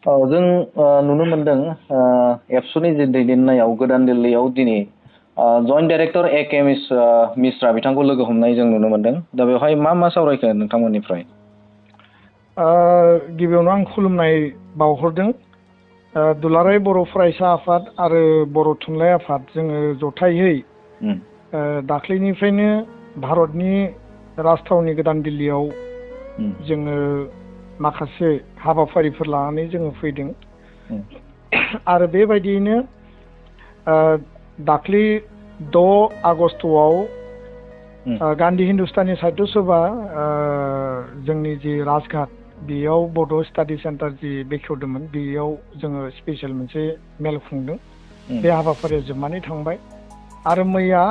जों नुनो मोनदों एबसुनि जे दैदेननायाव गोदान दिल्लीयाव दिनै जइन्ट डाइरेक्टर ए.के. मिश्रा बिथांखौ लोगो हमनाय जों नुनो मोनदों। दा बेवहाय मा सावरायखो नोंथांमोननिफ्राय? गिबियावनो आं खुलुमनाय बावहरदों। दुलाराय बर' फरायसा आफाद आरो बर' थुनलाइ आफाद जोङो जथायै दाख्लैनिफ्रायनो भारतनि राजथावनि गोदान दिल्लीयाव जोङो माखासे हाबाफारिफोर लानानै जोङो फैदों। आरो बेबायदियैनो दाख्लै 6 आगस्टआव गान्धी हिन्दुस्तानी साहित्य सभा जोंनि जि राजघाट बेयाव बड' स्टाडि सेन्टार जि बेखेवदोंमोन बेयाव जोङो स्पेसियेल मोनसे मेल खुंदों। बे हाबाफारिया जोबनानै थांबाय। आरो मैया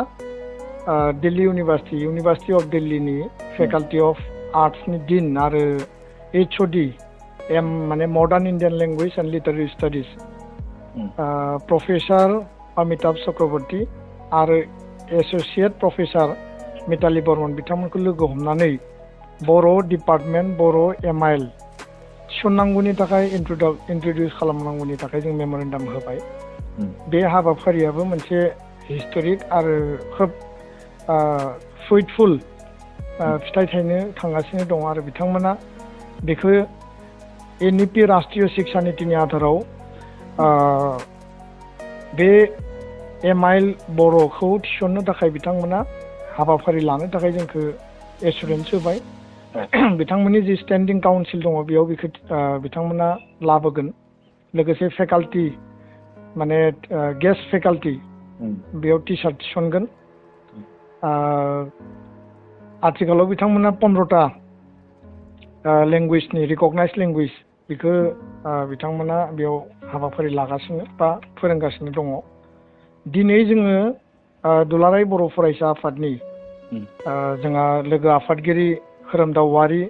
दिल्ली इउनिभार्सिटि अफ दिल्लीनि फेकाल्टि अफ आर्ट्सनि डिन आरो HOD माने modern Indian language and literary studies professor Amitabh Chakraborty आरो एस'सियेट प्रफेसार मिताली बर्मन बिथांमोनखौ लोगो हमनानै बर' डिपार्टमेन्ट बर' MIL थिसननांगौनि थाखाय इन्ट्रडिउस खालामनांगौनि थाखाय जों मेम'रेन्डाम होबाय। बे हाबाफारियाबो मोनसे हिस्ट'रिक आरो खोब फ्रुइटफुल फिथाइ थायनो थांगासिनो दं। आरो बिथांमोना बेखौ NEP राष्ट्रीय शिक्षा नीतिनि आधाराव बे MIL बर'खौ थिसननो थाखाय बिथांमोना हाबाफारि लानो थाखाय जोंखौ एसुरेन्स होबाय। बिथांमोननि जि स्टेन्डिं काउन्सिल दङ बेयाव बेखौ बिथांमोना लाबोगोन। लोगोसे फेकाल्टि माने गेस्ट फेकाल्टि बेयाव टिचार थिसनगोन। आथिखालाव बिथांमोना 15टा लेंगुवेजनि रिकगनाइज लेंगुवेज बेखौ बिथांमोना बेयाव हाबाफारि लागासिनो बा फोरोंगासिनो दङ। दिनै जोङो दुलाराय बर' फरायसा आफादनि जोंहा लोगो आफादगिरि खोरोमदाव औवारि,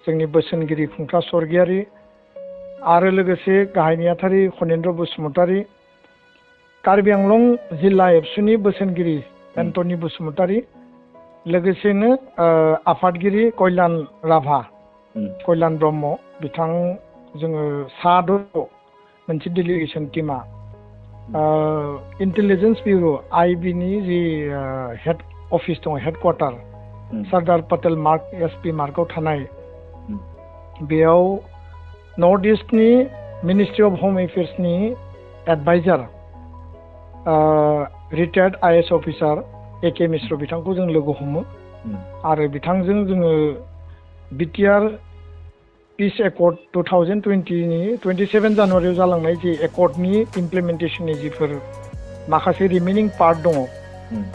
जोंनि बोसोनगिरि खुंथा स्वर्गियारि आरो लोगोसे गाहाय नेहाथारि खनेन्द्र बसुमतारी, कार्बि आंलं जिल्ला एबसुनि बोसोनगिरि एन्टनि बसुमतारी, लोगोसेनो आफादगिरि कल्यान ब्रह्म बिथां जोङो साद' मोनसे डेलिगेसन टिमा इन्टेलिजेन्स बिउर' IB नि जि हेड अफिस दङ हेडक्वार्टार सरदार पटेल मार्क SP मार्कआव थानाय बेयाव नर्थ इस्टनि मिनिस्ट्रि अफ हम एफेयार्सनि एडभाइजार रिटायार्ड IAS अफिसार A.K. मिश्र बिथांखौ जों लोगो हमो। आरो बिथांजों जोङो BTR पिस एकर्ड 2020नि 27 जानुवारियाव जालांनाय जि एकर्डनि इमप्लिमेन्टेसननि जिफोर माखासे रिमेनिं पार्ट दङ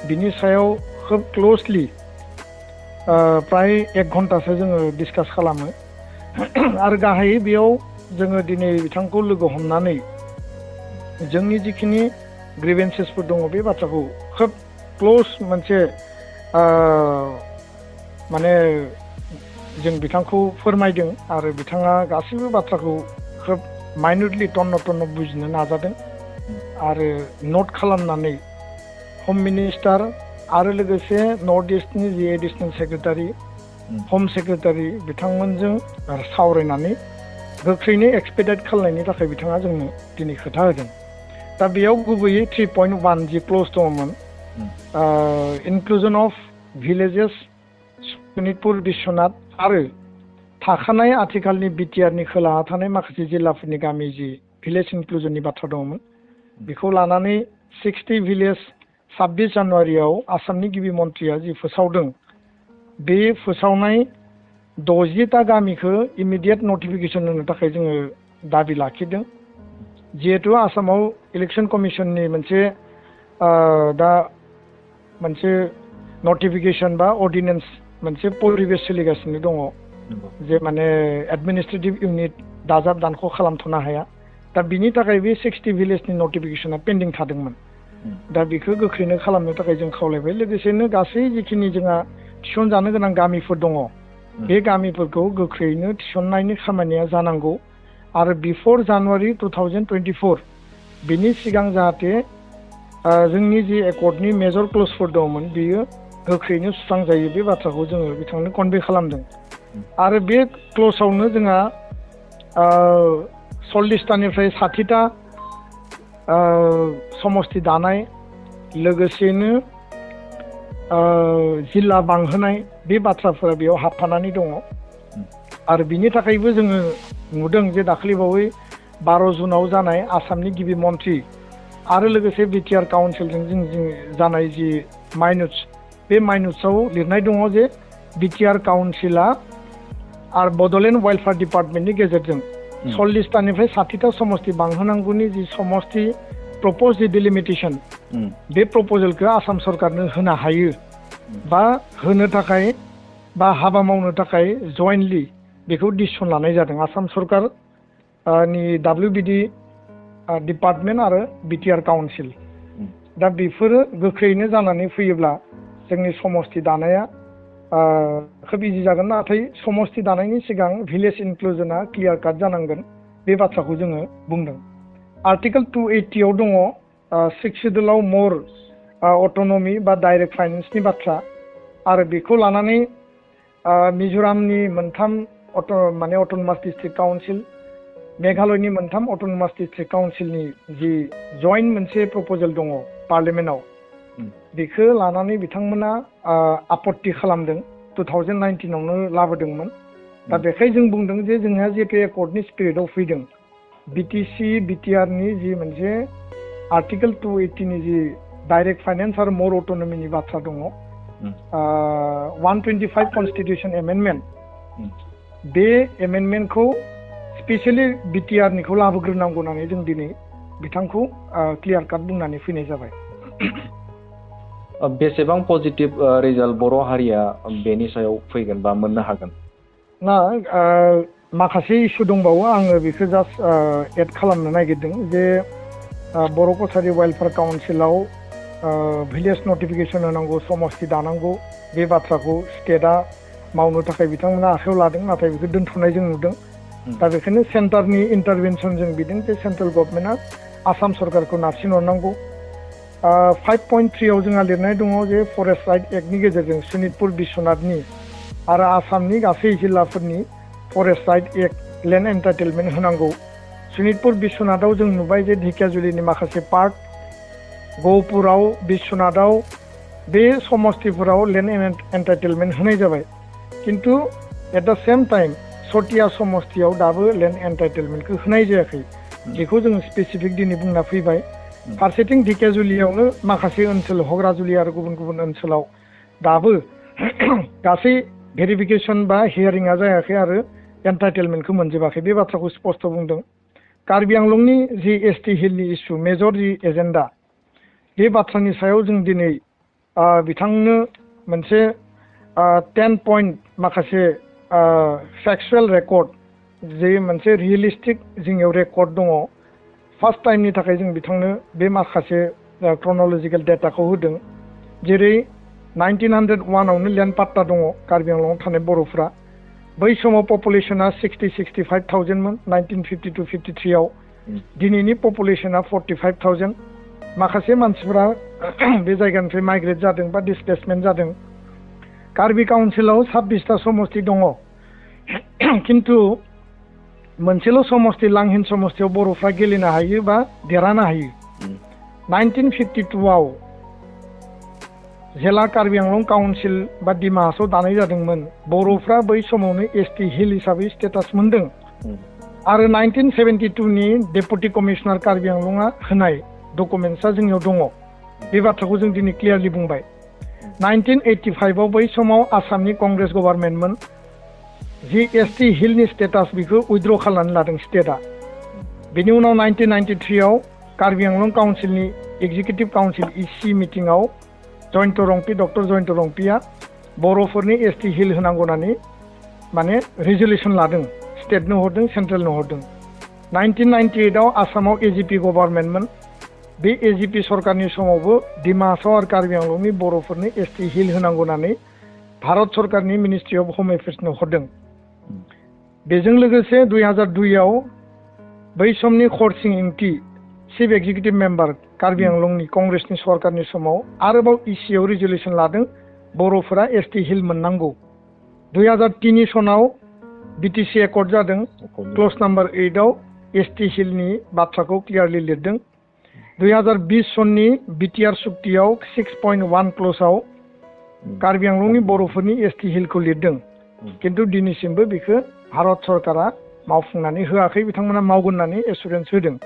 बिनि सायाव खोब क्ल'सलि प्राय 1 घन्टासो जोङो डिसकास खालामो। आरो गाहायै बेयाव जोङो दिनै बिथांखौ लोगो हमनानै जोंनि जिखिनि ग्रिभेन्सेसफोर दङ बे बाथ्राखौ खोब क्ल'स मोनसे माने जों बिथांखौ फोरमायदों। आरो बिथाङा गासैबो बाथ्राखौ खोब माइन्युटलि टन्न बुजिनो नाजादों आरो नट खालामनानै हम मिनिस्टार आरो लोगोसे नर्थ इस्टनि जि एडिसनेल सेक्रेटारि हम सेक्रेटारि बिथांमोनजों सावरायनानै गोख्रैनो एक्सपेडाइट खालामनायनि थाखाय बिथाङा जोंनो दिनै खोथा होदों। दा बेयाव गुबैयै 3.1 जि क्ल'ज दङमोन inclusion of villages Sonitpur Biswanath आरो थाखानाय आथिखालनि BTRनि खोलाहा थानाय माखासे जिल्लाफोरनि गामि जि भिलेज इनक्लुजननि बाथ्रा दङमोन बेखौ लानानै 60 भिलेज 26 जानुवारियाव आसामनि गिबि मन्थ्रिया जि फोसावदों बे फोसावनाय 60टा गामिखौ इमिडियेट नटिफिकेसन होनो थाखाय जोङो दाबि लाखिदों। जिहेतु आसामाव इलेक्सन कमिसननि मोनसे दा मोनसे नटिफिकेसन बा अर्डिनेन्स मोनसे परिबेस सोलिगासिनो दङ जे माने एडमिनिस्ट्रेटिभ इउनिट दाजाब दानख' खालामथ'नो हाया। दा बिनि थाखाय बे 60 भिलेजनि नटिफिकेसना पेन्डिं थादोंमोन। दा बेखौ गोख्रैनो खालामनो थाखाय जों खावलायबाय। लोगोसेनो गासै जिखिनि जोंहा थिसनजानो गोनां गामिफोर दङ बे गामिफोरखौ गोख्रैनो थिसननायनि खामानिया जानांगौ आरो बिफर जानुवारि 2024 बिनि सिगां जाहाथे जोंनि जि एकर्डनि मेजर क्ल'जफोर दंमोन बेयो गोख्रैनो सुस्रांजायो बे बाथ्राखौ जोङो बिथांनो कनभे खालामदों। आरो बे क्ल'जआवनो जोंहा 40टानिफ्राय 60टा समस्ति दानाय लोगोसेनो जिल्ला बांहोनाय बे बाथ्राफोरा बेयाव हाबफानानै दङ आरो बिनि थाखायबो जोङो नुदों जे दाखालिबावै 12 जुनाव जानाय आसामनि गिबि मन्थ्रि आरो लोगोसे बिटिआर काउन्सिलजों जों जानाय जि माइनुट्स बे माइनुट्सआव लिरनाय दङ जे बिटिआर काउन्सिला आरो बड'लेण्ड वेलफेयार डिपार्टमेन्टनि गेजेरजों 40टानिफ्राय 60टा समस्ति बांहोनांगौनि जि समस्ति प्रप'ज जि डिलिमिटेसन बे प्रप'जेलखौ आसाम सरकारनो होनो हायो बा होनो थाखाय बा हाबा मावनो थाखाय जयेन्टलि बेखौ डिसिसन लानाय जादों आसाम सरकार नि WBD डिपार्टमेन्ट आरो बिटिआर काउन्सिल दा बेफोरो गोख्रैनो जानानै फैयोब्ला जोंनि समस्ति दानाया खोब इजि जागोन नाथाय समस्ति दानायनि सिगां भिलेज इनक्लुजनआ क्लियार काट जानांगोन बे बाथ्राखौ जोङो बुंदों आर्टिकेल 280 आव दङ 6 शेड्युलाव मोर अट'नमि बा डाइरेक्ट फाइनेन्सनि बाथ्रा आरो बेखौ लानानै मिज'रामनि मोनथाम माने अट'नमास डिस्ट्रिक्ट काउन्सिल मेघालयनि मोनथाम अट'नमास डिस्ट्रिक्ट काउन्सिलनि जि जयेन्ट मोनसे प्रप'जेल दङ पार्लियामेन्टआव बेखौ लानानै बिथांमोना आपत्ति खालामदों 2019 आवनो लाबोदोंमोन दा बेखायनो जों बुंदों जे जोंहा जिहेतु एकर्डनि स्पिरिटआव फैदों बिटिसि बिटिआरनि जि मोनसे आर्टिकेल 280 नि जि डाइरेक्ट फाइनेन्स आरो मोर अट'नमिनि बाथ्रा दङ 125 कनस्टिटिउसन एमेन्डमेन्ट बे एमेन्डमेन्टखौ स्पेसियेलि बिटिआरनिखौ लाबोग्रोनांगौ होननानै जों दिनै बिथांखौ क्लियार काट बुंनानै फैनाय जाबाय बेसेबां पजिटिभ रिजाल्ट बर' हारिया बेनि सायाव फैगोन बा मोननो हागोन ना माखासे इस्यु दंबावो आङो बेखौ जास्ट एड खालामनो नागिरदों जे बर' कसारि वेलफेयार काउन्सिलाव भिलेज नटिफिकेसन होनांगौ समस्ति दानांगौ बे बाथ्राखौ स्टेटआ मावनो थाखाय बिथांमोना आखायाव लादों नाथाय बेखौ दोनथ'नाय जों नुदों दा बेखायनो सेन्टारनि इन्टारभेनसन जों बिदों जे सेन्ट्रेल गभर्नमेन्टआ आसाम सरकारखौ नारसिनहरनांगौ 5.3 आव जोंहा लिरनाय दङ जे फरेस्ट राइट एक्टनि गेजेरजों सनितपुर बिश्वनाथनि आरो आसामनि गासै जिल्लाफोरनि फरेस्ट राइट एक्ट लेन्ड एन्टाइटेलमेन्ट होनांगौ सनितपुर बिश्वनाथाव जों नुबाय जे ढेकियाजुलिनि माखासे पार्ट गहपुराव बिश्वनाथाव बे समस्तिफोराव लेन्ड एन्टाइटेलमेन्ट होनाय जाबाय किन्तु एट द सेम टाइम सटिया समस्तियाव दाबो लेन्ड एन्टाइटेलमेन्टखौ होनाय जायाखै बेखौ जों स्पेसिफिक दिनै बुंना फैबाय फारसेथिं ढेकियाजुलियावनो माखासे ओनसोल हग्राजुलि आरो गुबुन गुबुन ओनसोलाव दाबो गासै भेरिफिकेसन बा हियारिंआ जायाखै आरो एन्टाइटेलमेन्टखौ मोनजोबाखै बे बाथ्राखौ स्पष्ट बुंदों कार्बि आंलंनि जि एसटि हिलनि इस्यु मेजर जि एजेन्डा बे बाथ्रानि सायाव जों दिनै बिथांनो मोनसे 10 पइन्ट माखासे फेक्सुवेल रेकर्ड जे मोनसे रियेलिस्टिक जोंनियाव रेकर्ड दङ फार्स्ट टाइमनि थाखाय जों बिथांनो बे माखासे क्रन'लजिकेल डेटाखौ होदों जेरै 1901 आवनो लेन्ड पाट्टा दङ कार्बि आंलंआव थानाय बर'फ्रा बै समाव पपुलेसना 60-65,000 मोन 1952-53 आव दिनैनि पपुलेसना 45,000 माखासे मानसिफोरा बे जायगानिफ्राय माइग्रेट जादों बा डिसप्लेसमेन्ट जादों कार्बि काउन्सिलाव 26टा समस्ति दङ किन्तु मोनसेल' समस्ति लांहिन समस्तियाव बर'फ्रा गेलेनो हायो बा देरहानो हायो 1952 आव जेला कार्बि आंलं काउन्सिल बा डिमा हासाव दानाय जादोंमोन बर'फ्रा बै समावनो एसटि हिल हिसाबै स्टेटास मोनदों आरो 1972 नि डेपुटि कमिशनार कार्बि आंलंआ होनाय डकुमेन्ट्सआ जोंनियाव दङ बे बाथ्राखौ जों दिनै क्लियारलि बुंबाय 1985 आव बै समाव आसामनि कंग्रेस गभर्नमेन्टमोन जि एसटि हिलनि स्टेटास बेखौ उइथड्र खालामनानै लादों स्टेटआ बेनि उनाव 1993 आव कार्बि आंलं काउन्सिलनि एक्जिकिउटिभ काउन्सिल इसि मिटिंआव जयन्त रंपि डक्टर जयन्त रंपिया बर'फोरनि एसटि हिल होनांगौ होननानै माने रिजलिउसन लादों स्टेटनो हरदों सेन्ट्रेलनो हरदों 1998 आव आसामाव एजिपि गभर्नमेन्टमोन बे एजिपि सरकारनि समावबो डिमा हासाव आरो कार्बि आंलंनि बर'फोरनि एसटि हिल होनांगौ होननानै भारत सरकारनि मिनिस्ट्रि अफ होम एफेयार्सनो हरदों बेजों लोगोसे 2002 आव बै समनि खरसिं इंति चिफ एक्जिकिउटिभ मेम्बार कार्बि आंलंनि कंग्रेसनि सरकारनि समाव आरोबाव इसिआव रिजलिउसन लादों बर'फोरा एसटि हिल मोननांगौ 2003 सनाव बिटिसि एकर्ड जादों क्लज नाम्बार 8 आव एसटी हिलनि बाथ्राखौ क्लियारलि लिरदों 2020 सननि BTR सुक्तियाव 6.1 क्ल'जआव कार्बि आंलंनि बर'फोरनि एसटी हिलखौ लिरदों किन्तु दिनैसिमबो बेखौ भारत सरकारा मावफुंनानै होआखै बिथांमोना मावगोन होननानै एसुरेन्स होदों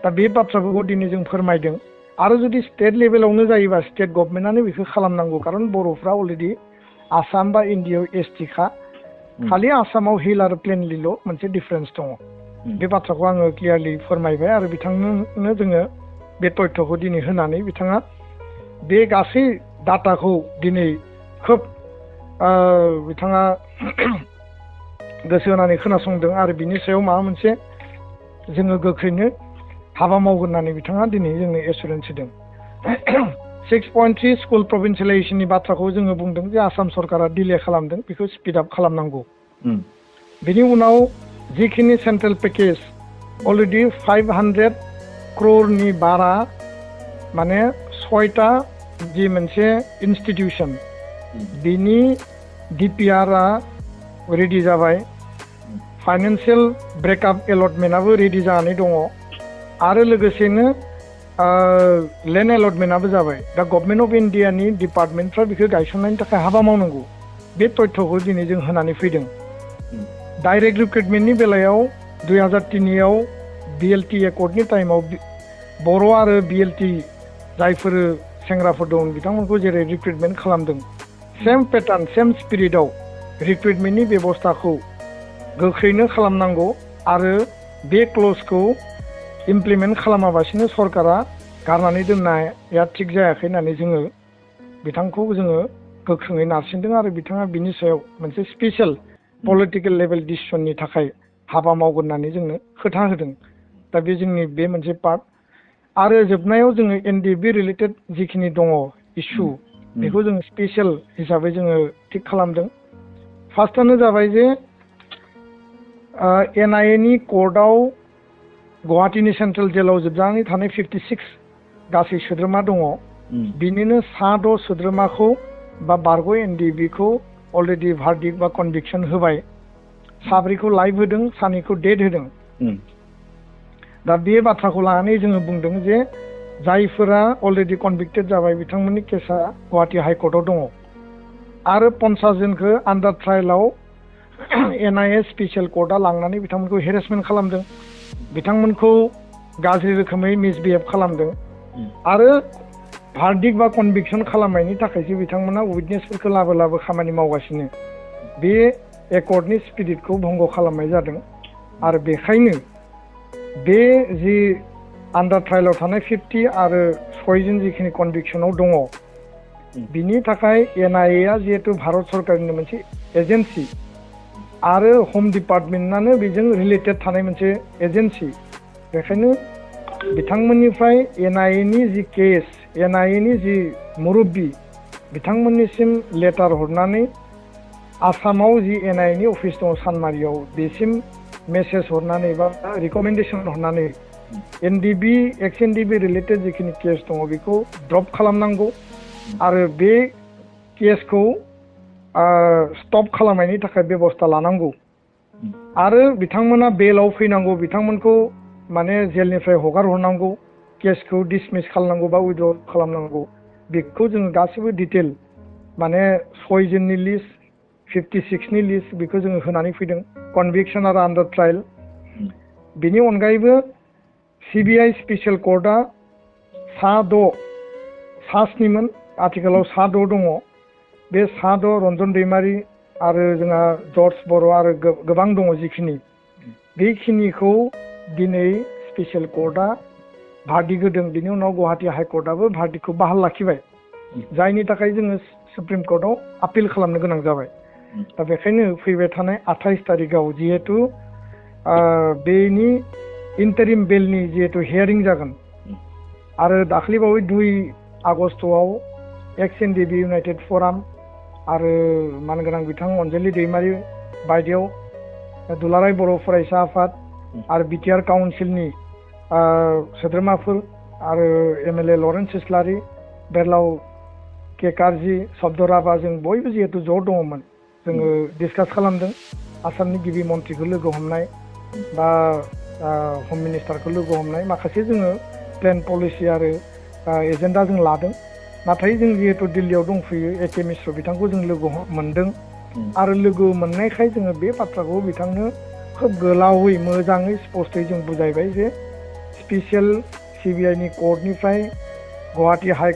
दा बे बाथ्राफोरखौ दिनै जों फोरमायदों आरो जुदि स्टेट लेभेलावनो जायोबा स्टेट गभर्नमेन्टआनो बेखौ खालामनांगौ खारन बर'फ्रा अलरेडि आसाम बा इन्डियायाव एसटी खा खालि आसामाव हिल आरो प्लेनलिल' मोनसे डिफारेन्स दङ बे बाथ्राखौ आङो क्लियारलि फोरमायबाय आरो बिथांनो जोङो बे तथ्यखौ दिनै होनानै बिथाङा बे गासै डाटाखौ दिनै खोब बिथाङा गोसो होनानै खोनासंदों आरो बिनि सायाव माबा मोनसे जोङो गोख्रैनो हाबा मावगोन होननानै बिथाङा दिनै जोंनो एसुरेन्स होदों 6.3 स्कुल प्रभिन्सियेलाइजेसननि बाथ्राखौ जोङो बुंदों जे आसाम सरकारा डिले खालामदों बेखौ स्पिड आप खालामनांगौ बेनि उनाव जिखिनि सेन्ट्रेल पेकेज अलरेडि 500 क्र'रनि बारा माने 6टा जि मोनसे इन्स्टिटिउसन बिनि DPRआ रेडि जाबाय फाइनान्सियेल ब्रेकआप एलटमेन्टआबो रेडि जानानै दङ आरो लोगोसेनो लेन्ड एलटमेन्टआबो जाबाय दा गभर्नमेन्ट अफ इन्डियानि डिपार्टमेन्टफ्रा बेखौ गायसननायनि थाखाय हाबा मावनांगौ बे तथ्यखौ दिनै जों होनानै फैदों डाइरेक्ट रिक्रुटमेन्टनि बेलायाव 2003आव BLT एकर्डनि टाइमाव बर' आरो BLT जायफोर सेंग्राफोर दं बिथांमोनखौ जेरै रिक्रुटमेन्ट खालामदों सेम पेटार्न सेम स्पिरिटआव रिक्रुटमेन्टनि बेबस्थाखौ गोख्रैनो खालामनांगौ आरो बे क्लजखौ इमप्लिमेन्ट खालामाबासिनो सरकारा गारनानै दोननाया थिग जायाखै होननानै जोङो बिथांखौ जोङो गोख्रोङै नारसिनदों आरो बिथाङा बिनि सायाव मोनसे स्पेसियेल पलिटिकेल लेभेल डिसिसननि थाखाय हाबा मावगोन होननानै जोंनो खोथा होदों दा बे जोंनि बे मोनसे पार्ट आरो जोबनायाव जोङो NDFB रिलेटेड जिखिनि दङ इस्यु बेखौ जोङो स्पेसियेल हिसाबै जोङो थिग खालामदों फार्स्टआनो जाबाय जे NIA नि कर्टआव गुवाहाटीनि सेन्ट्रेल जेलाव जोबजानानै थानाय 56 गासै सोद्रोमा दङ बिनिनो 6 सोद्रोमाखौ बा बारग' NDFBखौ अलरेडि भार्डिक्ट बा कनभिक्सन होबाय 7खौ लाइफ होदों 2खौ डेथ होदों दा बे बाथ्राखौ लानानै जोङो बुंदों जे जायफोरा अलरेडि कनभिक्टेड जाबाय बिथांमोननि केसा गुवाहाटी हाइकर्टआव दङ आरो 50 जनखौ आन्डार ट्रायेलाव NIA स्पेसियेल कर्टआ लांनानै बिथांमोनखौ हेरेसमेन्ट खालामदों बिथांमोनखौ गाज्रि रोखोमै मिसबिहेभ खालामदों आरो भार्डिक्ट बा कनभिक्सन खालामनायनि थाखायसो बिथांमोना उइटनेसफोरखौ लाबो खामानि मावगासिनो बे एकर्डनि स्पिरिटखौ भंग खालामनाय जादों आरो बेखायनो बे जि आन्डार ट्रायेलाव थानाय 50 आरो 6 जन जिखिनि कनभिक्सनाव दङ बिनि थाखाय NIA जिहेतु भारत सरकारनि मोनसे एजेन्सि आरो हम डिपार्टमेन्टआनो बेजों रिलेटेड थानाय मोनसे एजेन्सि बेखायनो बिथांमोननिफ्राय NIA नि जि केस NIA नि जि मुरब्बी बिथांमोननिसिम लेटार हरनानै आसामाव जि NIA नि अफिस दङ सानमारियाव बेसिम मेसेज हरनानै बा रिकमेन्डेसन हरनानै NDB एक्स NDB रिलेटेड जिखिनि केस दङ बेखौ ड्रप खालामनांगौ आरो बे केसखौ स्टप खालामनायनि थाखाय बेबस्था लानांगौ आरो बिथांमोना बेलाव फैनांगौ बिथांमोनखौ माने जेलनिफ्राय हगार हरनांगौ केसखौ डिसमिस खालामनांगौ बा उइथड्र खालामनांगौ बेखौ जोङो गासिबो डिटेल माने 6 जननि लिस्ट 56नि लिस्ट बेखौ जोङो होनानै फैदों कनभिक्सन आरो आन्डार ट्रायल बेनि अनगायैबो CBI स्पेसियेल कर्टआ 7मोन आथिखालाव 7 दङ बे 7 रन्जन दैमारि आरो जोंहा जर्ज बर' आरो गोबां दङ जिखिनि बेखिनिखौ दिनै स्पेसियेल कर्टआ भार्डिक्ट होदों बिनि उनाव गुवाहाटी हाइकर्टआबो भार्डिक्टखौ बहाल लाखिबाय जायनि थाखाय जोङो सुप्रिम कर्टआव आपिल खालामनो गोनां जाबाय दा बेखायनो फैबाय थानाय 28 तारिखआव जिहेतु बेनि इन्टारिम बेलनि जिहेतु हियारिं जागोन आरो दाख्लैबावै 2 आगस्टआव एक्स NDB इउनाइटेड फराम आरो मानगोनां बिथां अनजलि दैमारि बायदियाव दुलाराय बर' फरायसा आफाद आरो BTR काउन्सिलनि सोद्रोमाफोर आरो MLA लरेन्स इस्लारि बेरलाव के कार्जि शब्द राभा जों बयबो जिहेतु ज' दङमोन जोङो डिसकास खालामदों आसामनि गिबि मन्थ्रिखौ लोगो हमनाय बा हम मिनिस्टारखौ लोगो हमनाय माखासे जोङो प्लेन पलिसि आरो एजेन्डा जों लादों नाथाय जों जिहेतु दिल्लीयाव दंफैयो एके मिश्र बिथांखौ जों लोगो मोनदों आरो लोगो मोननायखाय जोङो बे बाथ्राखौ बिथांनो खोब गोलावै मोजाङै स्पष्टयै जों बुजायबाय जे स्पेसियेल सिबिआइ नि कर्टनिफ्राय गुवाहाटी हाइ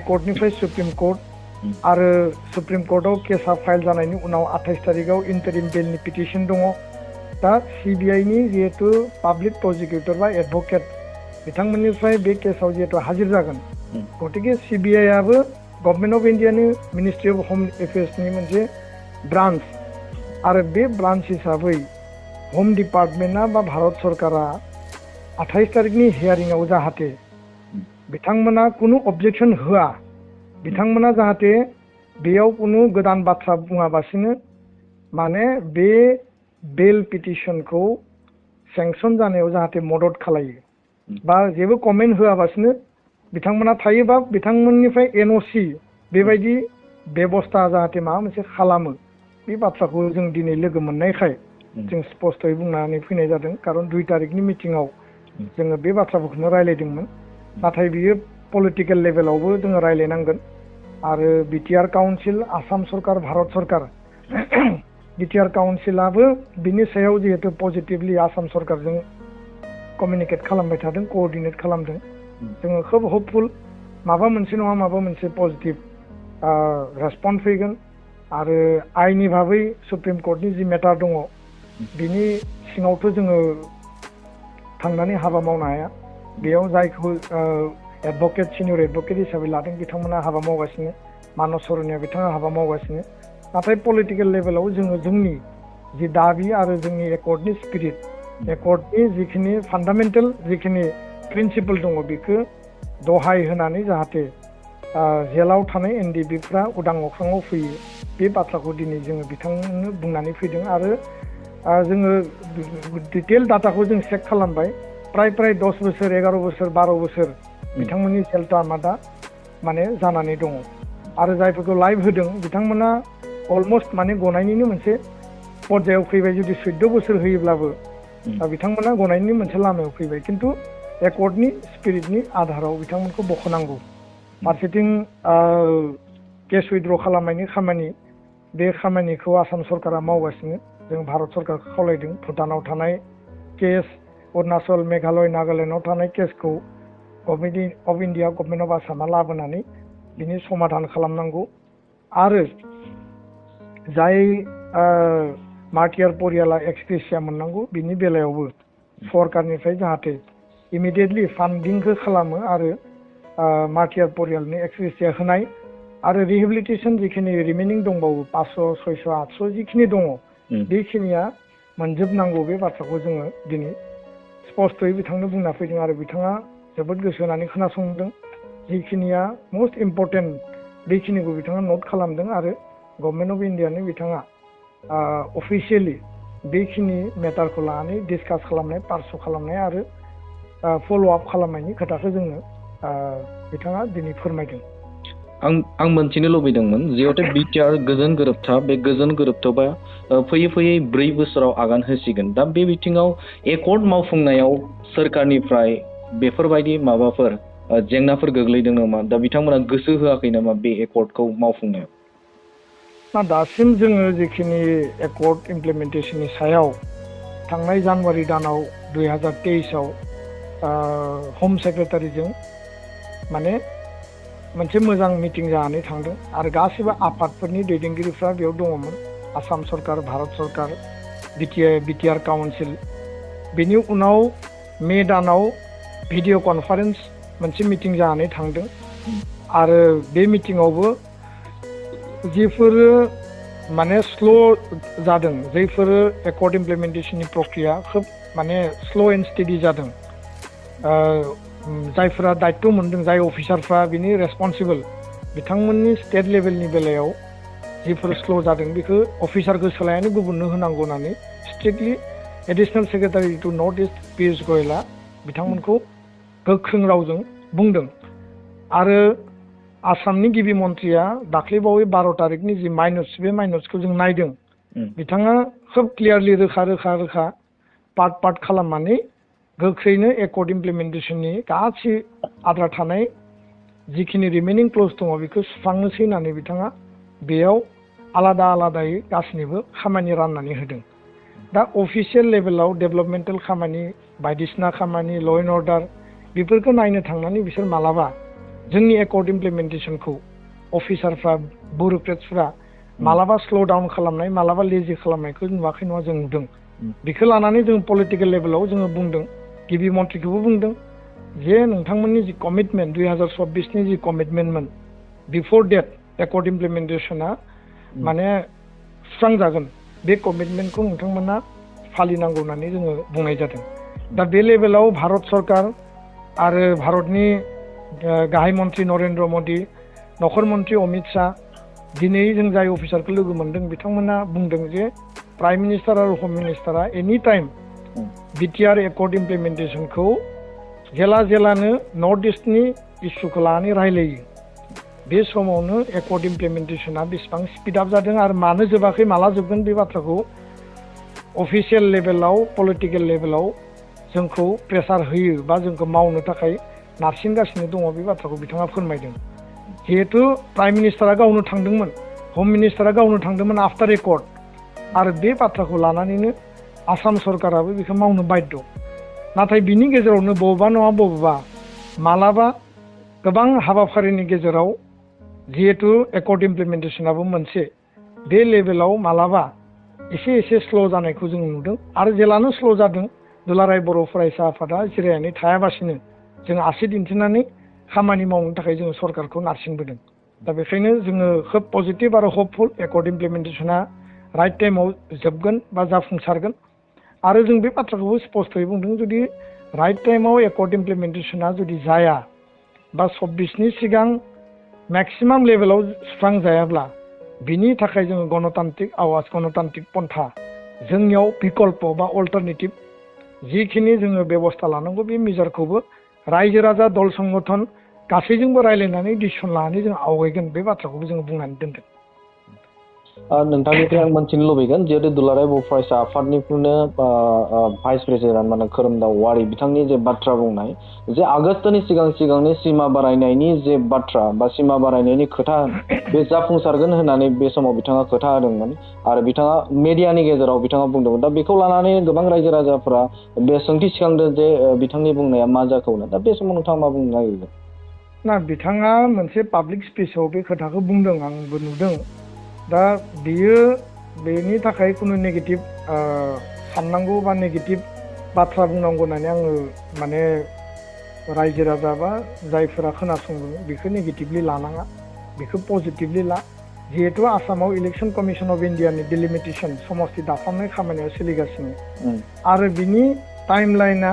कर्टनिफ्राय सुप्रिम कर्ट आरो सुप्रिम कर्टआव केसा फाइल जानायनि उनाव 28 तारिखआव इन्टारिम बेलनि पिटिसन दङ दा सिबिआइ नि जिहेतु पाब्लिक प्रसिकिउटर बा एडभकेट बिथांमोननिफ्राय बे केसाव जिहेतु हाजिर जागोन गतिके सिबिआइ आबो गभर्नमेन्ट अफ इन्डियानि मिनिस्ट्रि अफ होम एफेयार्सनि मोनसे ब्रान्च आरो बे ब्रान्च हिसाबै होम डिपार्टमेन्टआ बा भारत सरकारा 28 तारिखनि हियारिंआव जाहाथे बिथांमोना कुनु अबजेक्सन होआ बिथांमोना जाहाथे बेयाव कुनु गोदान बाथ्रा बुङाबासिनो माने बे बेल पिटिसनखौ सेंसन जानायाव जाहाथे मदद खालायो बा जेबो कमेन्ट होआबासिनो बिथांमोना थायोबा बिथांमोननिफ्राय एनअसि बेबायदि बेबस्था जाहाथे माबा मोनसे खालामो बे बाथ्राखौ जों दिनै लोगो मोननायखाय जों स्पष्टयै बुंनानै फैनाय जादों कारन 2 तारिखनि मिटिंआव जोङो बे बाथ्राफोरखौनो रायलायदोंमोन नाथाय बियो पलिटिकेल लेभेलावबो जोङो रायलायनांगोन आरो बिटिआर काउन्सिल आसाम सरकार भारत सरकार बिटिआर काउन्सिलाबो बिनि सायाव जिहेतु पजिटिभलि आसाम सरकारजों कमिउनिकेट खालामबाय थादों कोअर्डिनेट खालामदों जोङो खोब हपफुल माबा मोनसे नङा माबा मोनसे पजिटिभ रेसपन्स फैगोन आरो आइनि भाबै सुप्रिम कर्टनि जि मेटार दङ बिनि सिङावथ' जोङो थांनानै हाबा मावनो हाया बेयाव जायखौ एडभकेट सिनियर एडभकेट हिसाबै लादों बिथांमोना हाबा मावगासिनो मानस सरनिया बिथाङा हाबा मावगासिनो नाथाय पलिटिकेल लेभेलाव जोङो जोंनि जि दाबि आरो जोंनि एकर्डनि स्पिरिट एकर्डनि जिखिनि फान्डामेन्टेल जिखिनि प्रिन्सिपल दङ बेखौ दहाय होनानै जाहाथे जेलाव थानाय एनडिएफबिफ्रा उदां अख्राङाव फैयो बे बाथ्राखौ दिनै जोङो बिथांनो बुंनानै फैदों आरो जोङो डिटेल डाटाखौ जों चेक खालामबाय प्राय 10 बोसोर 11 बोसोर 12 बोसोर बिथांमोननि सेल टार्मआ दा माने जानानै दङ आरो जायफोरखौ लाइभ होदों बिथांमोना अलमस्ट माने गनायनिनो मोनसे पर्यायाव फैबाय जुदि 14 बोसोर होयोब्लाबो बिथांमोना गनायनि मोनसे लामायाव फैबाय किन्तु एकर्डनि स्पिरिटनि आधाराव बिथांमोनखौ बखनांगौ फारसेथिं केस उइथड्र खालामनायनि खामानि बे खामानिखौ आसाम सरकारा मावगासिनो जों भारत सरकारखौ खावलायदों भुटानाव थानाय केस अरुणाचल मेघालय नागालेण्डआव थानाय केसखौ government of India government of आसामा लाबोनानै बिनि समाधान खालामनांगौ आरो जाय मार्टियार परियाला एक्सग्रेसिया मोननांगौ बिनि बेलायावबो सरकारनिफ्राय जाहाथे इमिडियेटलि फान्डिंखौ खालामो आरो मार्टियार परियालनि एक्सग्रेसिया होनाय आरो रिहेबिलिटेसन जिखिनि रिमेनिं दंबावो 500 600 800 जिखिनि दङ बेखिनिया मोनजोबनांगौ बे बाथ्राखौ जोङो दिनै स्पष्टयै बिथांनो बुंना फैदों आरो बिथाङा जोबोद गोसो होनानै खोनासंदों जिखिनिया मोस्ट इम्पर्टेन्ट बेखिनिखौ बिथाङा नट खालामदों आरो गभर्नमेन्ट अफ इन्डियानो बिथाङा अफिसियेलि बेखिनि मेटारखौ लानानै डिसकास खालामनाय पार्सु खालामनाय आरो फल' आप खालामनायनि खोथाखौ जोंनो बिथाङा दिनै फोरमायदों। आं मोनथिनो लुबैदोंमोन जिहेतु बिटिआर गोजोन गोरोबथा बे गोजोन गोरोबथाबा फैयै 4 बोसोराव आगान होसिगोन दा बे बिथिङाव एकर्ड मावफुंनायाव सोरखारनिफ्राय बेफोरबायदि माबाफोर जेंनाफोर गोग्लैदों नामा दा बिथांमोना गोसो होआखै नामा बे एकर्डखौ मावफुंनायाव? ना दासिम जोङो जिखिनि एकर्ड इमप्लिमेन्टेसननि सायाव थांनाय जानुवारि दानाव 2023आव होम सेक्रेटारिजों माने मोनसे मोजां मिटिं जानानै थांदों आरो गासिबो आफादफोरनि दैदेनगिरिफ्रा बेयाव दङमोन आसाम सरकार भारत सरकार बिटिआर काउन्सिल बेनि उनाव मे दानाव भिडिअ कनफारेन्स मोनसे मिटिं जानानै थांदों आरो बे मिटिङावबो जिफोरो माने स्ल' जादों जायफोरो एकर्ड इमप्लिमेन्टेसननि प्रक्रिया खोब माने स्ल' एन्ड स्टेडि जादों जायफोरा दायित्व मोनदों जाय अफिसारफ्रा बिनि रेसपन्सिबल बिथांमोननि स्टेट लेभेलनि बेलायाव जिफोर स्ल' जादों बेखौ अफिसारखौ सोलायनानै गुबुननो होनांगौ होननानै strictly additional secretary to north east Piyush गयेला बिथांमोनखौ गोख्रों रावजों बुंदों आरो आसामनि गिबि मन्थ्रिया दाख्लैबावै 12 तारिखनि जि माइनस बे माइनसखौ जों नायदों बिथाङा खोब क्लियारलि रोखा पार्ट खालामनानै गोख्रैनो एकर्ड इमप्लिमेन्टेसननि गासै आद्रा थानाय जिखिनि रिमेनिं क्लज दङ बेखौ सुस्रांनोसै होननानै बिथाङा बेयाव आलादा आलादायै गासैनिबो खामानि राननानै होदों। दा अफिसियेल लेभेलाव डेभेलपमेन्टेल खामानि बायदिसिना खामानि ल' एन्ड अर्डार बेफोरखौ नायनो थांनानै बिसोर मालाबा जोंनि एकर्ड इमप्लिमेन्टेसनखौ अफिसारफ्रा बिउरोक्रेट्सफ्रा मालाबा स्ल' डाउन खालामनाय मालाबा लेजि खालामनायखौ नुवाखै नङा जों नुदों। बेखौ लानानै जों पलिटिकेल लेभेलाव जोङो बुंदों, गिबि मन्थ्रिखौबो बुंदों जे नोंथांमोननि जि कमिटमेन्ट 2024नि जि कमिटमेन्टमोन बिफोर डेट एकर्ड इमप्लिमेन्टेसना माने सुस्रांजागोन बे कमिटमेन्टखौ नोंथांमोना फालिनांगौ होननानै जोङो बुंनाय जादों। दा बे लेभेलाव भारत सरकार आरो भारतनि गाहाय मन्थ्रि नरेन्द्र मदि, नखर मन्थ्रि अमित शाह दिनै जों जाय अफिसारखौ लोगो मोन्दों बिथांमोना बुंदों जे प्राइम मिनिस्टार आरो हम मिनिस्टारा एनि टाइम BTR एकर्ड इमप्लिमेन्टेसनखौ जेलानो नर्थ इस्टनि इस्युखौ लानानै रायलायो बे समावनो एकर्ड इमप्लिमेन्टेसना बेसेबां स्पिड आप जादों आरो मानो जोबाखै माला जोबगोन बे बाथ्राखौ अफिसियेल लेभेलाव पलिटिकेल लेभेलाव जोंखौ प्रेसार होयो बा जोंखौ मावनो थाखाय नारसिनगासिनो दङ बे बाथ्राखौ बिथाङा फोरमायदों। जिहेतु प्राइम मिनिस्टारा गावनो थांदोंमोन, हम मिनिस्टारा गावनो थांदोंमोन आफ्टार एकर्ड आरो बे बाथ्राखौ लानानैनो आसाम सरकाराबो बेखौ मावनो बाध्य। नाथाय बिनि गेजेरावनो बबेबा नङा बबेबा मालाबा गोबां हाबाफारिनि गेजेराव जिहेतु एकर्ड इमप्लिमेन्टेसनाबो मोनसे बे लेभेलाव मालाबा एसे स्ल' जानायखौ जों नुदों आरो जेलानो स्ल' जादों दुलाराय बर' फरायसा आफादा जिरायनानै थायाबासिनो जों आसि दिन्थिनानै खामानि मावनो थाखाय जोङो सरकारखौ नारसिनबोदों। दा बेखायनो जोङो खोब पजिटिभ आरो हपफुल एकर्ड इमप्लिमेन्टेसना राइट टाइमाव जोबगोन बा जाफुंसारगोन आरो जों बे बाथ्राखौबो स्पष्टयै बुंदों जुदि राइट टाइमाव एकर्ड इमप्लिमेन्टेसना जुदि जाया बा 24नि सिगां मेक्सिमाम लेभेलाव सुस्रांजायाब्ला बिनि थाखाय जोङो गणतान्त्रिक आवाज गणतान्त्रिक पन्था जोंनियाव बिकल्प बा अल्टारनेटिभ जिखिनि जोङो बेबस्था लानांगौ बे मेजारखौबो रायजो राजा दल संगठन गासैजोंबो रायलायनानै डिसिसन लानानै जों आवगायगोन बे बाथ्राखौबो जोङो बुंनानै दोनदों। नोंथांनिफ्राय आं मोनथिनो लुबैगोन जिहेतु दुलाराय बर' फरायसा आफादनिफ्रायनो भाइस प्रेसिडेन्ट माने खोरोमदाव वारि बिथांनि जे बाथ्रा बुंनाय जे आगष्टनि सिगांनि सिमा बारायनायनि जे बाथ्रा बा सिमा बारायनायनि खोथा बे जाफुंसारगोन होननानै बे समाव बिथाङा खोथा होदोंमोन आरो बिथाङा मेडियानि गेजेराव बिथाङा बुंदोंमोन। दा बेखौ लानानै गोबां रायजो राजाफोरा बे सोंथि सिखांदों जे बिथांनि बुंनाया मा जाखौनो। दा बे समाव नोंथाङा मा बुंनो नागिरदों? ना बिथाङा मोनसे पाब्लिक स्पिचआव बे खोथाखौ बुंदों, आंबो नुदों। दा बियो बेनि थाखाय खुनु नेगेटिभ साननांगौ बा नेगेटिभ बाथ्रा बुंनांगौ होननानै आङो माने रायजो राजा बा जायफोरा खोनासंदों बेखौ नेगेटिभलि लानाङा, बेखौ पजिटिभलि ला। जिहेतु आसामाव इलेक्सन कमिसन अफ इन्डियानि डिलिमिटेसन समस्ति दाफामनाय खामानिया सोलिगासिनो आरो बिनि टाइमलाइना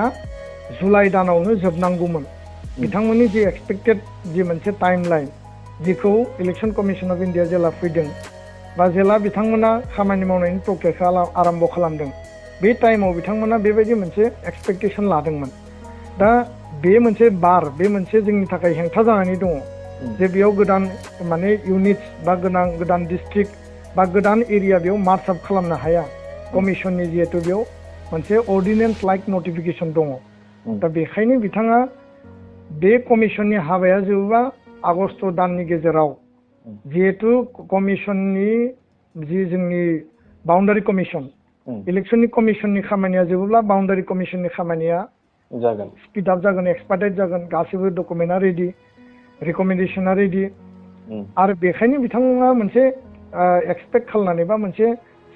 जुलाइ दानावनो जोबनांगौमोन। बिथांमोननि जि एक्सपेक्टेड जि मोनसे टाइमलाइन जिखौ इलेक्सन कमिसन अफ इन्डिया जेला फैदों बा जेला बिथांमोना खामानि मावनायनि प्रक्रियाखौ आरम्भ खालामदों बे टाइमाव बिथांमोना बेबायदि मोनसे एक्सपेक्टेसन लादोंमोन। दा बे मोनसे बे मोनसे जोंनि थाखाय हेंथा जानानै दङ जे बेयाव गोदान माने इउनिट्स बा गोदान डिस्ट्रिक्ट बा गोदान एरिया बेयाव मार्च आप खालामनो हाया कमिसननि जिहेतु बेयाव मोनसे अर्डिनेन्स लाइक नटिफिकेसन दङ। दा बेखायनो बिथाङा बे कमिसननि हाबाया जोबोबा आगष्ट दाननि गेजेराव जिहेतु कमिसननि जि जोंनि बाउन्डारि कमिसन इलेक्सननि कमिसननि खामानिया जोबोब्ला बाउन्डारि कमिसननि खामानिया जागोन, स्पिड आप जागोन, एक्सपार्टाइज जागोन, गासैबो डकुमेन्टआ रेडि, रिकमेन्डेसना रेडि आरो बेखायनो बिथाङा मोनसे एक्सपेक्ट खालामनानै बा मोनसे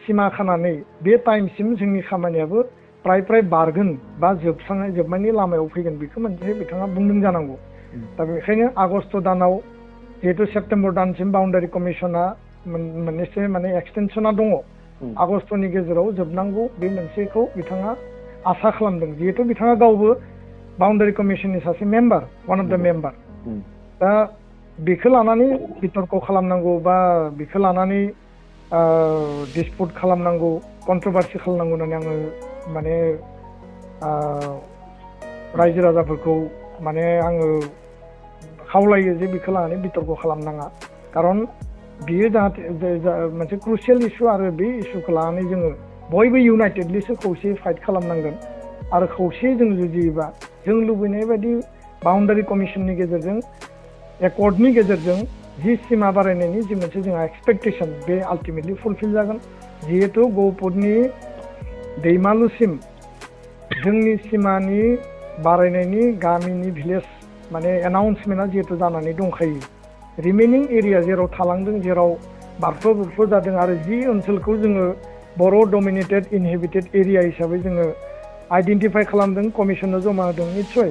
सिमा खानानै बे टाइमसिम जोंनि खामानियाबो प्राय बारगोन बा जोबनायनि लामायाव फैगोन बेखौ मोनसे बिथाङा बुंदों जानांगौ। दा बेखायनो आगष्ट दानाव जिहेतु सेप्तेम्बर दानसिम बाउन्डारि कमिसना मोननैसो माने एक्सटेनसना दङ, आगष्टनि गेजेराव जोबनांगौ बे मोनसेखौ बिथाङा आसा खालामदों। जिहेतु बिथाङा गावबो बाउन्डारि कमिसननि सासे मेम्बार, वान अफ द मेम्बार। दा बेखौ लानानै बितर्क खालामनांगौ बा बेखौ लानानै डिसपुट खालामनांगौ, कन्ट्रभार्सि खालामनांगौ होननानै आङो माने रायजो राजाफोरखौ माने आङो खावलायो जे बेखौ लानानै बितर्क खालामनाङा। खारन बियो जाहाथे मोनसे क्रुसियेल इस्यु आरो बे इस्युखौ लानानै जोङो बयबो इउनाइटेडलिसो खौसेयै फाइट खालामनांगोन आरो खौसेयै जों जुजियोबा जों लुबैनाय बायदि बाउन्डारि कमिसननि गेजेरजों एकर्डनि गेजेरजों जि सिमा बारायनायनि जि मोनसे जोंहा एक्सपेक्टेसन बे आल्टिमेटलि फुलफिल जागोन जिहेतु गहपुरनि दैमालुसिम जोंनि सिमानि बारायनायनि गामिनि भिलेज माने एनाउन्समेन्टआ जिहेतु जानानै दंखायो रिमेनिं एरिया जेराव थालांदों जेराव बारफ्ल' बुरफ्ल' जादों आरो जि ओनसोलखौ जोङो बर' डमिनेटेड इनहेबिटेड एरिया हिसाबै जोङो आइडेन्टिफाइ खालामदों कमिसननो जमा होदों निस्सय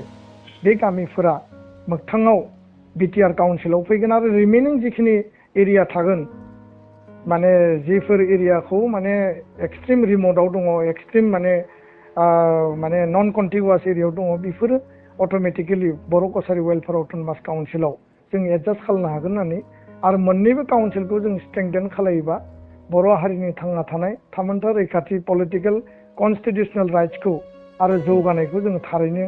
बे गामिफोरा मोगथाङाव बिटिआर काउन्सिलाव फैगोन आरो रिमेनिं जिखिनि एरिया थागोन माने जिफोर एरियाखौ माने एक्सट्रिम रिमटआव दङ एक्सट्रिम माने नन कन्टिगुवास एरियायाव दङ बेफोरो अट'मेटिकेलि बर' कसारि वेलफेयार अट'नमास काउन्सिलाव जों एडजास्ट खालामनो हागोन होननानै आरो मोननैबो काउन्सिलखौ जों स्ट्रेंथेन खालायोबा बर' हारिनि थांना थानाय थामोनथा रैखाथि पलिटिकेल कनस्टिटिउसनेल राइट्सखौ आरो जौगानायखौ जोङो थारैनो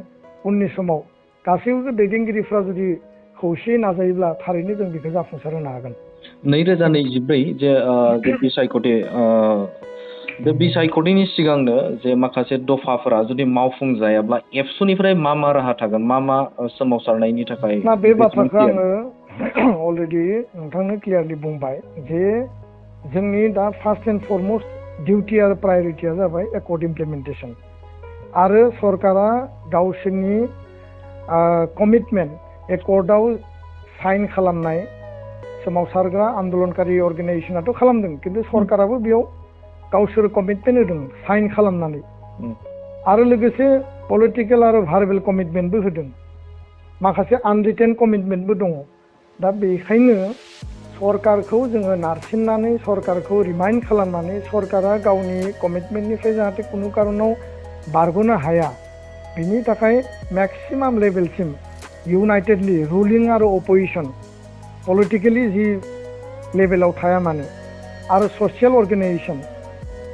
उननि समाव गासैबो दैदेनगिरिफ्रा जुदि खौसेयै नाजायोब्ला थारैनो जों बेखौ जाफुंसार होनो हागोन 2024 जे बिसायख'थि बे बिसायख'थिनि सिगांनो जे माखासे दफाफोरा जुदि मावफुं जायाब्ला एबसुनिफ्राय मा राहा थागोन मा सोमावसारनायनि थाखाय ना बे बाथ्राखौ आङो अलरेडि नोंथांनो क्लियारलि बुंबाय जे जोंनि दा फार्स्ट एन्ड फरमस्ट डिउटि आरो प्रायरिटिया जाबाय एकर्ड इमप्लिमेन्टेसन आरो सरकारा गावसोरनि कमिटमेन्ट एकर्डआव साइन खालामनाय सोमावसारग्रा आन्दलनकारि अर्गेनाइजेसनाथ' खालामदों खिन्थु सरकाराबो बेयाव गावसोर कमिटमेन्ट होदों साइन खालामनानै आरो लोगोसे पलिटिकेल आरो भार्बेल कमिटमेन्टबो होदों माखासे आनरिटेन कमिटमेन्टबो दङ दा बेखायनो सरकारखौ जोङो नारसिननानै सरकारखौ रिमाइन्ड खालामनानै सरकारा गावनि कमिटमेन्टनिफ्राय जाहाथे खुनु कारनाव बारग'नो हाया बिनि थाखाय मेक्सिमाम लेभेलसिम इउनाइटेडलि रुलिं आरो अपोजिसन पलिटिकेलि जि लेभेलाव थाया मानो आरो ससियेल अर्गेनाइजेसन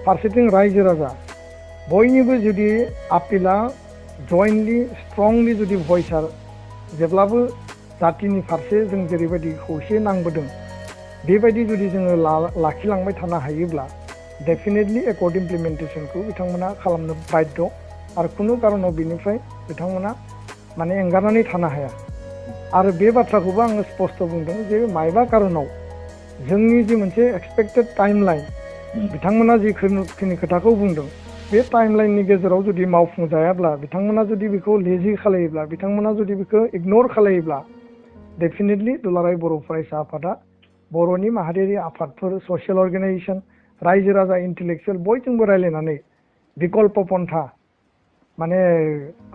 फारसेथिं रायजो राजा बयनिबो जुदि आपिला जयेन्टलि स्ट्रंलि जुदि भइसआ जेब्लाबो जातिनि फारसे जों जेरैबायदि खौसे नांबोदों बेबायदि जुदि जोङो लाखिलांबाय थानो हायोब्ला डेफिनेटलि एकर्ड इमप्लिमेन्टेसनखौ बिथांमोना खालामनो बाध्य आरो खुनु कारनाव बिनिफ्राय बिथांमोना माने एंगारनानै थानो हाया आरो बे बाथ्राखौबो आङो स्पष्ट बुंदों जे मायबा कारनाव जोंनि जि मोनसे एक्सपेक्टेड टाइमलाइन बिथांमोना जिखिनि खोथाखौ बुंदों बे टाइमलाइननि गेजेराव जुदि मावफुंजायाब्ला बिथांमोना जुदि बेखौ लेजि खालायोब्ला बिथांमोना जुदि बेखौ इगनर खालायोब्ला डेफिनेटलि दुलाराय बर' फरायसा आफादा बर'नि माहारियारि आफादफोर ससियेल अर्गेनाइजेसन रायजो राजा इन्टेलेक्सुयेल बयजोंबो रायज्लायनानै बिकल्प पन्था माने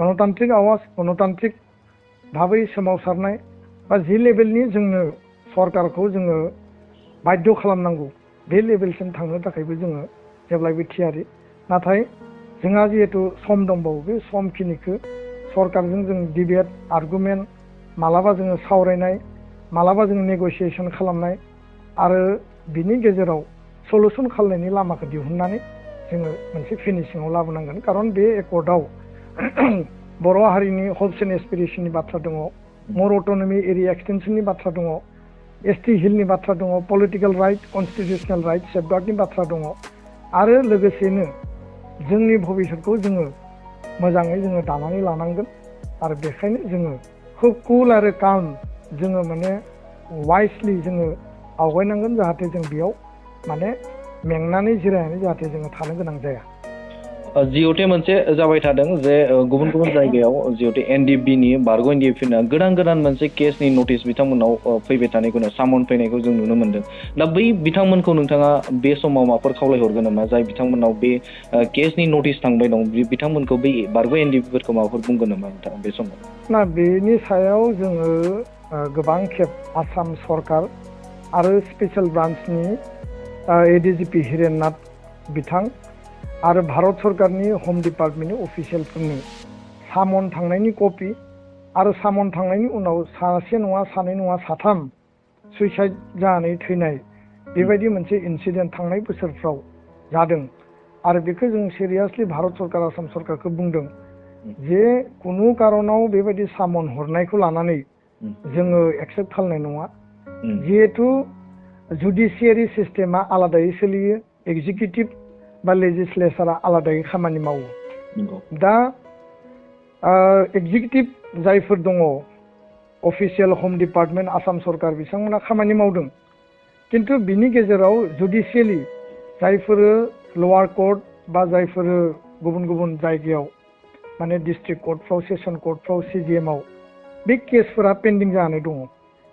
गणतान्त्रिक आवाज गणतान्त्रिक भाबै सोमावसारनाय बा जि लेभेलनि जोंनो सरकारखौ जोङो बाध्य खालामनांगौ बे लेभेलसिम थांनो थाखायबो जोङो जेब्लायबो थियारि नाथाय जोंहा जिहेतु सम दंबावो बे समखिनिखौ सरकारजों जों डिबेट आर्गुमेन्ट मालाबा जोङो सावरायनाय मालाबा जों नेगसिएसन खालामनाय आरो बिनि गेजेराव सलुसन खालामनायनि लामाखौ दिहुननानै जोङो मोनसे फिनिशिङाव लाबोनांगोन खारन बे एकर्डआव बर' हारिनि हप्स एन्ड एसपिरेसननि बाथ्रा दङ मर अट'नमि एरिया एक्सटेनसननि बाथ्रा दङ एसटि हिलनि बाथ्रा दङ पलिटिकेल राइट कनस्टिटिउसनेल राइट सेफगार्डनि बाथ्रा दङ आरो लोगोसेनो जोंनि भबिसतखौ जोङो मोजाङै जोङो दानानै लानांगोन आरो बेखायनो जोङो खुब कुल आरो काम जोङो माने वाइसलि जोङो आवगायनांगोन जाहाथे जों बेयाव माने मेंनानै जिरायनानै जाहाथे जोङो थानो गोनां जाया जिअटे मोनसे जाबाय थादों जे गुबुन गुबुन जायगायाव जिअटे एनडिएफबि बारग' एनडिएफबि गोदान मोनसे केसनि नटिस बिथांमोनाव फैबाय थानायखौनो सामन फैनायखौ जों नुनो मोनदों दा बै बिथांमोनखौ नोंथाङा बे समाव माबाफोर खावलायहरगोन नामा जाय बिथांमोनाव बे केसनि नटिस थांबाय दं बिथांमोनखौ बै बारग' एनडिएफबिफोरखौ माबाफोर बुंगोन नामा नोंथाङा बे समाव ना बेनि सायाव जोङो गोबां खेब आसाम सरकार आरो स्पेसियेल ब्रान्सनि एडिजिपि हिरेन नाथ बिथां आरो भारत सरकारनि हम डिपार्टमेन्टनि अफिसियेलफोरनो सामन थांनायनि कपि आरो सामन थांनायनि उनाव सासे नङा सानै नङा साथाम सुइसाइड जानानै थैनाय बेबायदि मोनसे इन्सिडेन्ट थांनाय बोसोरफ्राव जादों आरो बेखौ जों सिरियासलि भारत सरकार आसाम सरकारखौ बुंदों जे खुनु कारनाव बेबायदि सामन हरनायखौ लानानै जोङो एक्सेप्ट खालामनाय नङा जिहेथु जुडिसियारि सिस्टेमा आलादायै सोलियो एक्जिकिउटिभ बा लेजिस्लेचारा आलादायै खामानि मावो दा एग्जिकिउटिभ जायफोर दङ अफिसियेल हम डिपार्टमेन्ट आसाम सरकार बिथांमोना खामानि मावदों किन्तु बिनि गेजेराव जुडिसियेलि जायफोरो लवार कर्ट बा जायफोरो गुबुन गुबुन जायगायाव माने डिस्ट्रिक्ट कर्टफ्राव सेसन कर्टफ्राव CJMआव बे केसफोरा पेन्डिं जानानै दङ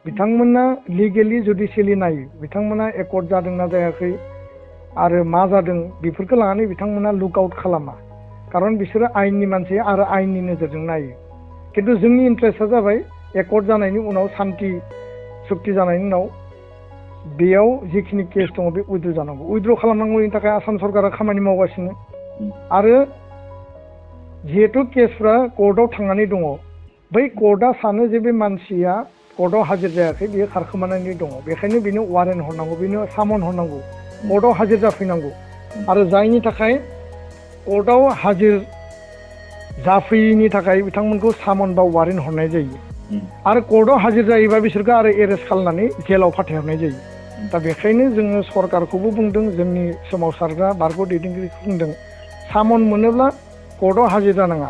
बिथांमोना लिगेलि जुडिसियेलि नायो बिथांमोना एकर्ड जादोंना जायाखै आरो मा जादों बेफोरखौ लानानै बिथांमोना लुक आउट खालामा खारन बिसोरो आयेननि मानसि आरो आयेननि नोजोरजों नायो किन्तु जोंनि इन्ट्रेस्टआ जाबाय एकर्ड जानायनि उनाव सान्ति सुक्ति जानायनि उनाव बेयाव जिखिनि केस दङ बे उइथड्र जानांगौ उइथड्र खालामनांगौनि थाखाय आसाम सरकारा खामानि मावगासिनो आरो जिहेतु केसफ्रा कर्टआव थांनानै दङ बै कर्टआ सानो जे बे मानसिया कर्टआव हाजिर जायाखै बियो खारखोमानानै दङ बेखायनो बेनो वारेन्ट हरनांगौ बेनो सामन हरनांगौ कर्टआव हाजिर जाफैनांगौ आरो जायनि थाखाय कर्टआव हाजिर जाफैयिनि थाखाय बिथांमोनखौ सामन बा वारेन्ट हरनाय जायो आरो कर्टआव हाजिर जायोबा बिसोरखौ आरो एरेस्ट खालामनानै जेलाव फाथायहरनाय जायो दा बेखायनो जोङो सरकारखौबो बुंदों जोंनि सोमावसारग्रा बारग' दैदेनगिरिखौ बुंदों सामन मोनोब्ला कर्टआव हाजिर जानाङा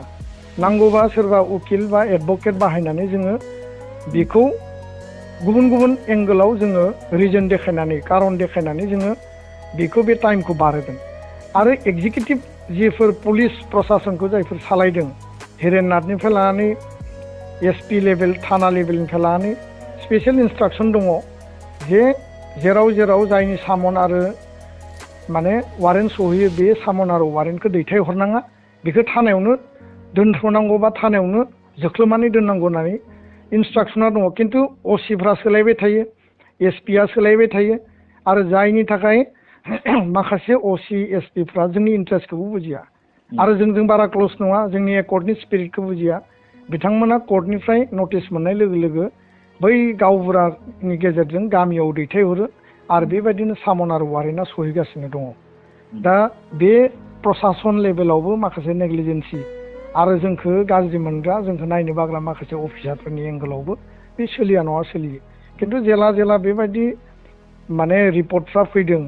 नांगौबा सोरबा उकिल बा एडभकेट बाहायनानै जोङो बेखौ गुबुन गुबुन एंगोलाव जोङो रिजन देखायनानै कारन देखायनानै जोङो बेखौ बे टाइमखौ बारहोगोन आरो एग्जिकिउटिभ जिफोर पुलिस प्रसासनखौ जायफोर सालायदों हेरेनाथनिफ्राय लानानै SP लेभेल थाना लेभेलनिफ्राय लानानै स्पेसियेल इन्सट्राक्सन दङ जे जेराव जेराव जायनि सामन आरो माने वारेन्ट सहैयो बे सामन आरो वारेन्टखौ दैथायहरनाङा बेखौ थानायावनो दोनथ'नांगौ बा थानायावनो जोख्लोबनानै दोननांगौ होननानै इन्सट्राक्सना दङ किन्तु असिफ्रा सोलायबाय थायो SPआ सोलायबाय थायो आरो जायनि थाखाय माखासे OC SPफ्रा जोंनि इन्ट्रेस्टखौबो बुजिया आरो जोंजों बारा क्ल'ज नङा जोंनि एकर्डनि स्पिरिटखौ बुजिया बिथांमोना कर्टनिफ्राय नटिस मोननाय लोगो लोगो बै गावबुरानि गेजेरजों गामियाव दैथायहरो आरो बेबायदिनो सामन आरो वारेन्टआ सहैगासिनो दङ दा बे प्रसासन लेभेलावबो माखासे नेग्लिजेन्सि आरो जोंखौ गाज्रि मोनग्रा जोंखौ नायनो बाग्रा माखासे अफिसारफोरनि एंगोलावबो बे सोलिया नङा सोलियो किन्तु जेला जेला बेबायदि माने रिपर्टफ्रा फैदों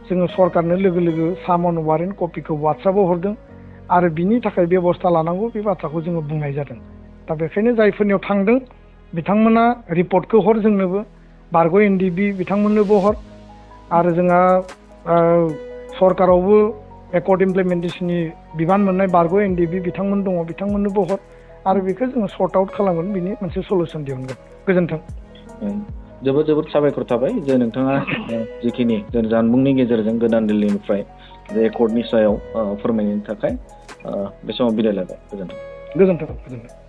जोङो सरकारनो लोगो लोगो सामन वारेन्ट कपिखौ वाट्सएपआव हरदों आरो बिनि थाखाय बेबस्था लानांगौ बे बाथ्राखौ जोङो बुंनाय जादों दा बेखायनो जायफोरनियाव थांदों बिथांमोना रिपर्टखौ हर जोंनोबो बारग' NDB बिथांमोननोबो हर आरो जोंहा सरकारावबो एकर्ड इमप्लिमेन्टेसननि बिबान मोननाय बारग' NDB बिथांमोन दङ बिथांमोननोबो हर आरो बेखौ जोङो सर्ट आउट खालामगोन बिनि मोनसे सलुसन दिहुनगोन गोजोन्थों जोबोद जोबोद साबायखर थाबाय जे नोंथाङा जिखिनि जानबुंनि गेजेरजों गोदान दिल्लीनिफ्राय जे एकर्डनि सायाव फोरमायनायनि थाखाय बे समाव बिदाय लाबाय गोजोन्थों गोजोन्थों